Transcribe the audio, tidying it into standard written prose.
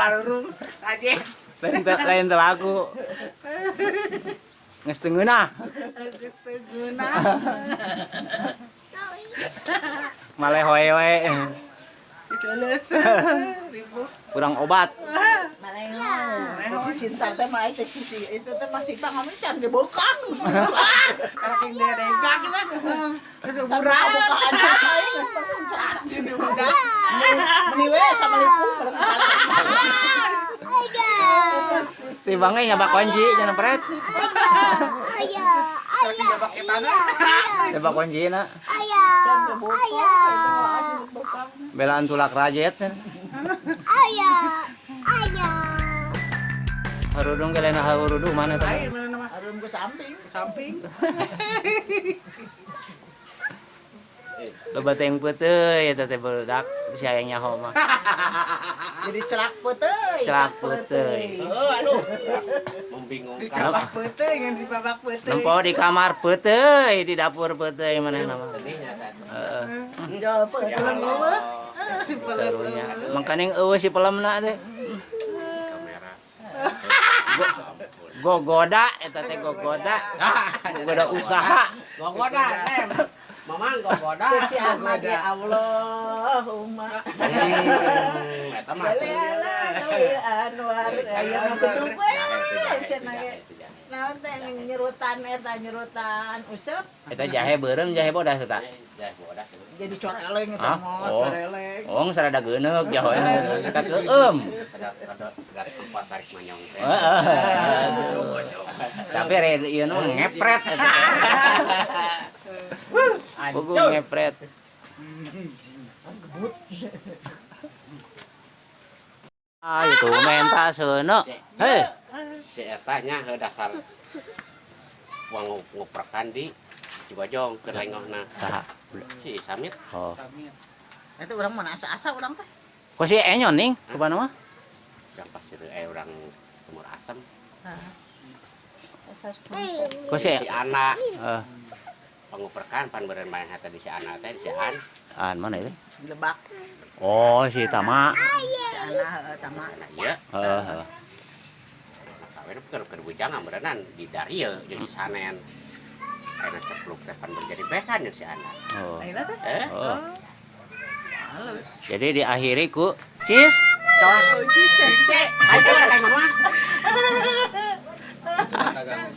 Barurung aja. Lain teu laku. Geus teu ngeunah. Geus teu ngeunah. Malehoy we. Diteles. Ribu. Kurang obat. Cek si Sinta teh mah, cek si si itu teh masih tang kami can dibukang. Karena king dedengkak kan. Geus Buka budak. aja aing. Jadi budak. Meni we assalamualaikum. Si Bangnya nyabak kunci jangan pret. Karena king gabak etana. Nyabak kunci na. Can dibukang itu asli dibukang. Belaan tulak rajet. Harudung ke lain harudung mana teh? Lain mana nama? Harum ke samping. Samping. Loba teh yang peuteui eta teh barudak si hayang nyaho mah. Jadi celak peuteuy. Celak peuteuy. Heeh, aduh. Membingungkan. Dicabak peuteuy ngan dibabak peuteuy. Nempo di kamar peuteuy, di dapur peuteuy manehna mah. Sedihnya teh. Heeh. Jual peuteuy. Pelem eueuh. Ah, si pelem Karunya. eueuh. Mangkaning eueuh si pelemna teh. Kamera. Gogoda eta teh gogoda. Gogoda usaha. Gogoda teh. Mamang gogoda. Cek si Ahmad ya Allahumma. Eta mah. Sholli ala Nabil Anwar. Aya mah kudu we cenah ge. Naon teh nyerutan eta nyerutan useup Eta jahe beureum jahe bodas eta. Jahe bodas. Jadi coreleng eta Ah, mah oh. coreleng. Oh, sarada geuneuk jahe eta keueum. Ada ada ada tempat tarik manyong teh. Heeh. Tapi re ieu nu ngepret eta. Buku ngepret. Ah, itu menta seuneu. Hei, Si eta nya heuh dasar uang nguprekan di Cibojong keur lengohna. Saha? Si Samit. Oh. Eta urang mana asa-asa urang teh. Kok si Enyon ning kumaha mah? Urang pasir urang sumur asem. Asa Kok si Si anak eh panguprekan pan beureun main teh di si anak teh di si an. An mana itu? Lebak. Oh, si Tama. Si anak heuh tama. Anak ieu Heeh, heeh. anak kawin keur bujangan beureunan di darieu jeung si Sanen. Ayeuna cepluk teh pan jadi besan jeung si anak. Oh. Ayeuna teh. Eh, Oh. Halus. Jadi diakhiri ku cis tos. ayo kayak mama. Suka dagang.